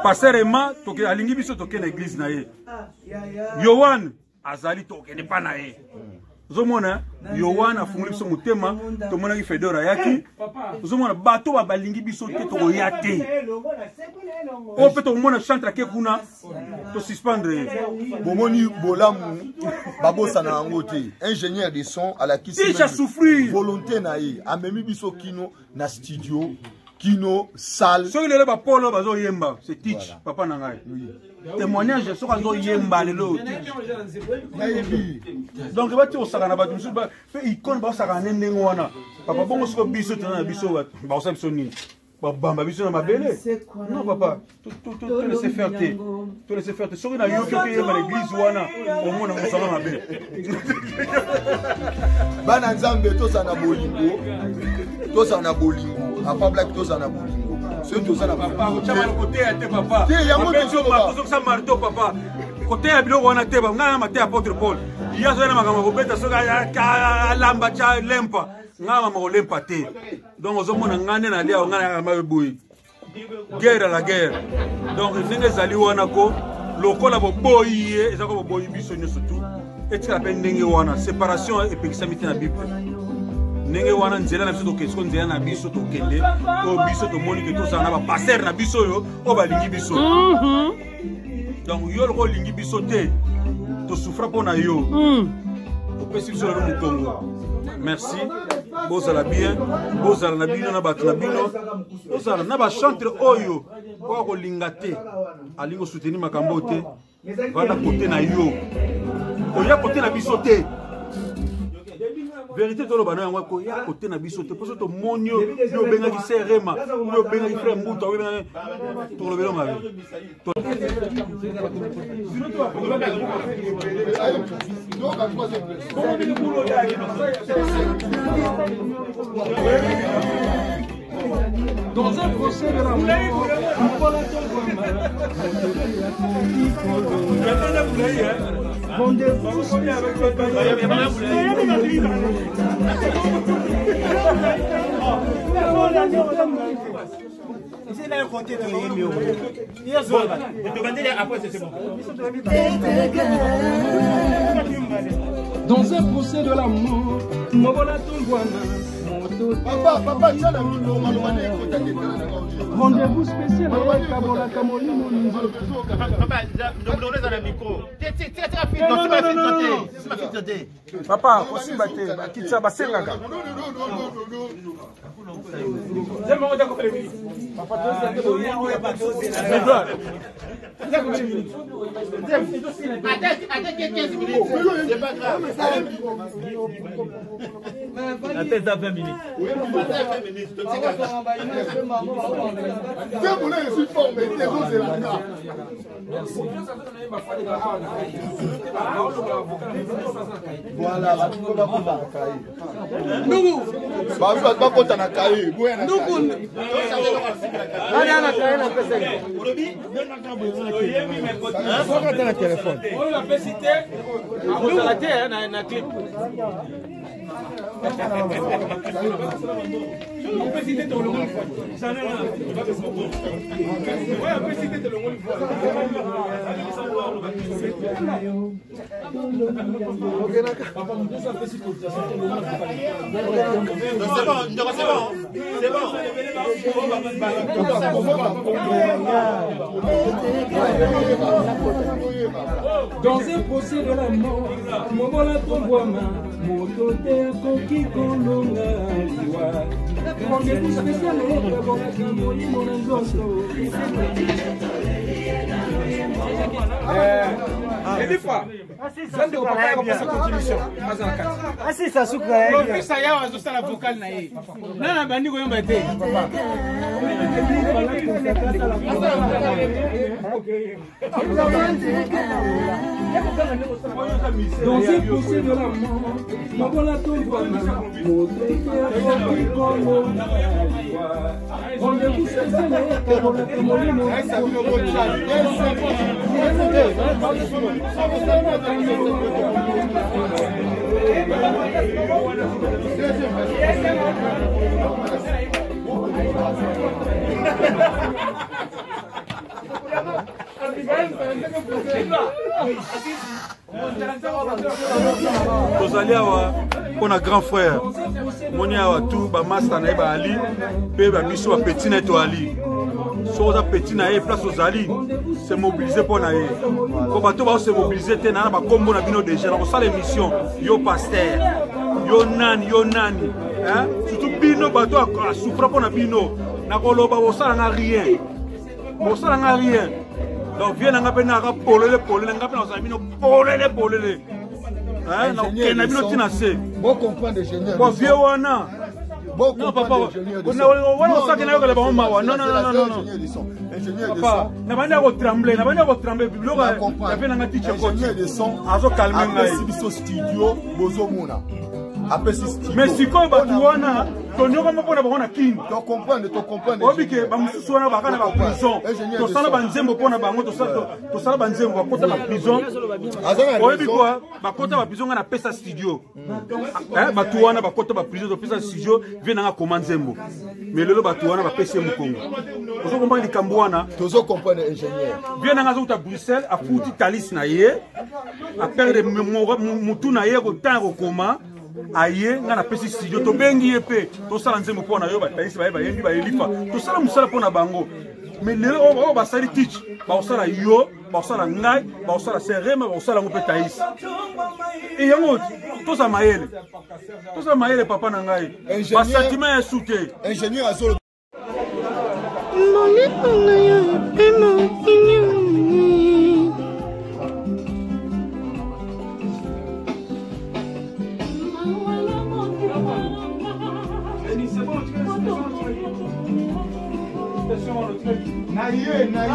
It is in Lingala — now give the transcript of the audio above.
Pasteur Emma toke alingi biso toke na église na ye. Yohan azali tokende pa na ye. Ozomona Yohan afungoli biso motema, tomonaki Fedor ayaki. Ozomona bato ba balingi biso te tokoya te. Oyo mpe tokomona chantre ake kuna to suspendre ye. Bomoni bolamu babosana yango te. Ingénieur de son alakisi Ticha souffrir. volonté na ye amemi biso kino na studio kino salle. Soki lelo bapolo bazoyemba c'est Teach papa na ngai. Témoignage soki azoyemba lelo nayebi donc bati kosaka na bato mosusu mpe icone bakosaka ne ndenge wana papa bongo soko biso toza na biso bakosala biso nini babamba biso na mabele non papa to laisse faire te to laisse faire te soki nayoki okeyemba na église wana omona mosala mabe bana nzambe tozala na bolingo tozala na bolingo apablaki tozala na bolingo soki toza na koteya te papa Te, yango tozoloba. tozokisa marto papa koteya biloko wana te ngai na mateya apôtre paul ye azoya na makambo ya kobeta soki alamba tya lempa ngai mama kolempa te donc ozomona ngai nde nalia ngai nayamba boye guerre à la guerre donc ndenge ezali wana ko lokola boboyi ye eza ko boboyi biso nyonso tu etikala mpe ndenge wana séparation epekisami te na bible ndenge wana nzela na biso tokende siko nzela na biso tokende oyo biso tomoni ke tozala na bapaster na biso oyo oyo balingi biso donc yo lokola olingi biso te tosufra mpo na yo opesi biso lelo mokongo merci bozala bien bozala na bino na bato na bino bozala na bachantre oyo oyo akolinga te alingi kosoutenir makambo te vanda kote na yo koya kote na biso te vérité toloba na yango koya kote na biso te mposo tomoni yo yo obengaki serema yo obengaki frère mbuta obengaki tokolobela mabe. Dans un procès de la mort, Rendez-vous Dans un procès de la mort, Mobola Tongwana, Papa, papa, tia na micro, maloba nde ekota te, tala na ngai. Rendez-vous spécial avec Kabolaka Molimo Nzoto. Papa, kosimba te, bakitisa basengaka. Ata eza 20 minutes. Nzembo na ezwi forme te, ezozelaka. Voilà, bato bakota na kaye. Ndugu. Babi bato bakota na kaye. Boya na Ndugu. kaye. Nani ana kaye na pesa ye? Soki ata na telefone. Oyo bapesi te, akozala te na clip. Dans un procès de la mort, Mobola Tongwama, moto te akoki kolonga liwa. Rendez-vous spécial ekabolaka molimo na nzoto. Elifa, zande papa ya kopesa contribution aza na kati. Asisa suka ya Professeur Yawa azosala vocal na ye. Nana bandi koyemba te. Papa. Dans un procès de la mort, Mobola Tongwama, moto te akoki kolonga liwa. Rendez-vous spécial ekabolaka molimo na Tozali awa mpo na grand frère moni awa tu bamasta na ye baali mpe babiso bapeti na ye toali. Soki oza peti na ye, place ozali, se mobilize mpo na ye, po bato bao se mobilize te. Naa na bakombo na bino déjà, na kosala émission. Yo pasteur, yo nani, yo nani, surtout bino bato asouffra mpo na bino, nakoloba bosalanga rien, bosalanga rien. Donc vie na nga mpe naka polele polele, nga mpe nazala bino polele polele, nakokende na bino ntina se po vie wana. Non papa, wana osaki nayokela bango mawa. Non, non, non, non, non papa, nabandi ya kotremble, nabandi ya kotremble. Biloko ya vie nanga tiche koti azocalmer ngai. Biso studio bozomona apesi studio. Mais sikoyo bato wana tonyokama mpona bango na Kini. Tocomprendre, tocomprendre. Oyebi ke bamosusu wana baka na baprison, tosala banzembo mpona bango, tosala banzembo, bakota baprison. Oyebi kua bakota baprison, ngai napesa studio. Bato wana bakota baprison, topesa studio, vie nanga koma nzembo. Mais lelo bato wana bapesi ye mokongo. Ozokomprendre likambo wana? Tozocomprendre, ingénieur. Vie nanga azokuta Bruxelles, afuti Thalys na ye, aperdre mutu na ye, kotanga kokoma aye. Ngai napesi studio, tobengi ye mpe tosala nzembo mpo na yo. Batayisi baye, bayembi, bayelifa, tosala mosala mpo na bango. Mais lelo oyo basali teach, bakosala yo, bakosala ngai, bakosala Serema, bakosala yango mpe Taisi. E yango tozala mayele, tozala mayele papa na ngai, basentiment ya su te. Ingénieur azolo. Molimo na yo epema kimia. Na ye, na ye.